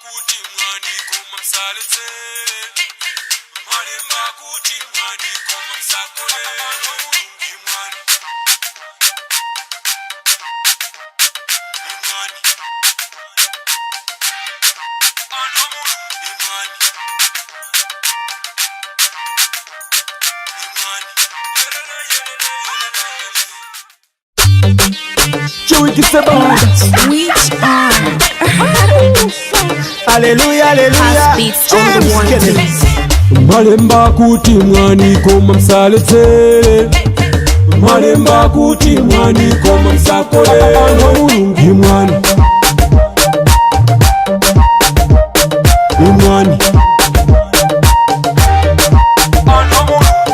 Kuti mwani koma msaletsere, mwalemba kuti mwani koma msakolere. Imwani, imwani, imwani, imwani. We are Hallelujah, hallelujah. House Beats on the James one Kennedy. two. Mwalemba kuti mwani koma msaletsere, mwalemba kuti mwani koma msakolere. Imwani, imwani,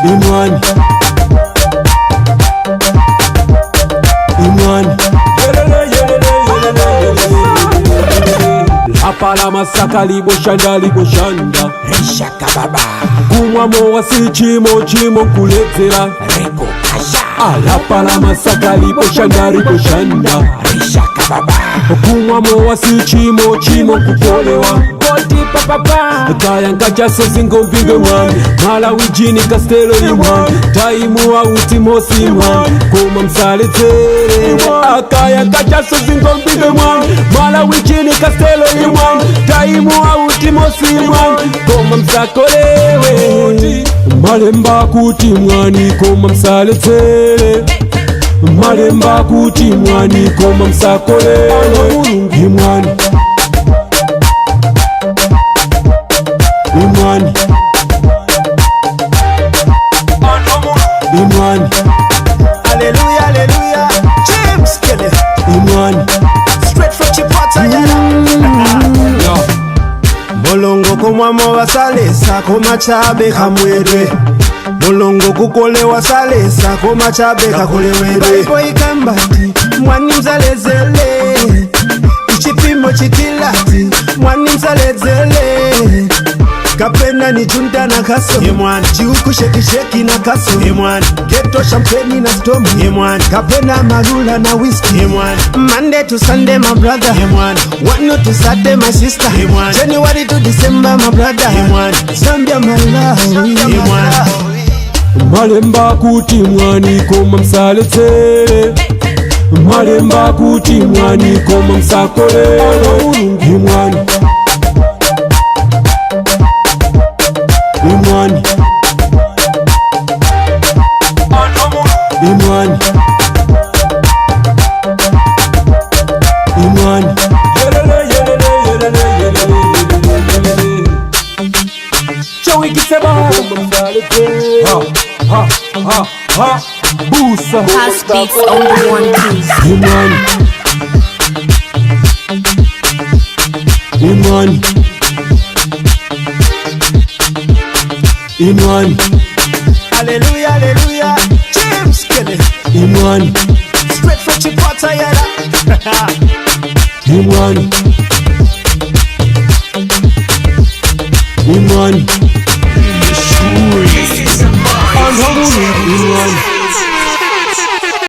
imwani, imwani. Lapala masaka liboshanda liboshanda Rishaka baba. Kumwa mowa si chimo chimo nkuledzera Reko kasha. Alapala masaka liboshanda liboshanda Rishaka baba. Kumwa mowa si chimo chimo nkupolewa Koti papa. Kaya nkachaso singompinge mwami Malawi jini kastelo imwami Taimu wa utimosi imwami Koma msaletsere. Akaya nkachaso singompinge mwami Malawi jini kastelo imwami Taimu wa utimosi imwami Koma msakolewe. Malemba kuti mwani koma msaletsere, malemba kuti mwani koma msakolewe. Imwani, imwani, imwani. Hallelujah, hallelujah. James Kennedy. Imwani. Straight from Chipata, yala. Mulungu kumwamo wasalesa kumachabe kamwedwe, mulungu kukole wasalesa kumachabe kakolewedwe. Baibo ikambati mwani mzalezele, ichipimo chitilati mwani mzalezele, kapena ni junta na kaso chiuku shekisheki na kaso geto champagne na storm kapena marula na whisky. Monday to Sunday, my brother, one to Saturday, my sister, January to December, my brother, Zambia, Malawi. Malemba kuti mwani koma msaletsere, malemba kuti mwani koma msakolere. Imwani, imwani, imwani, imwani. Chawikiseba ha ha ha ha busa. House Beats on the one two. Imani, imani, imani. Hallelujah, hallelujah. James Kennedy. Imani. Straight from Chipata, yala. Imani, imani, imani.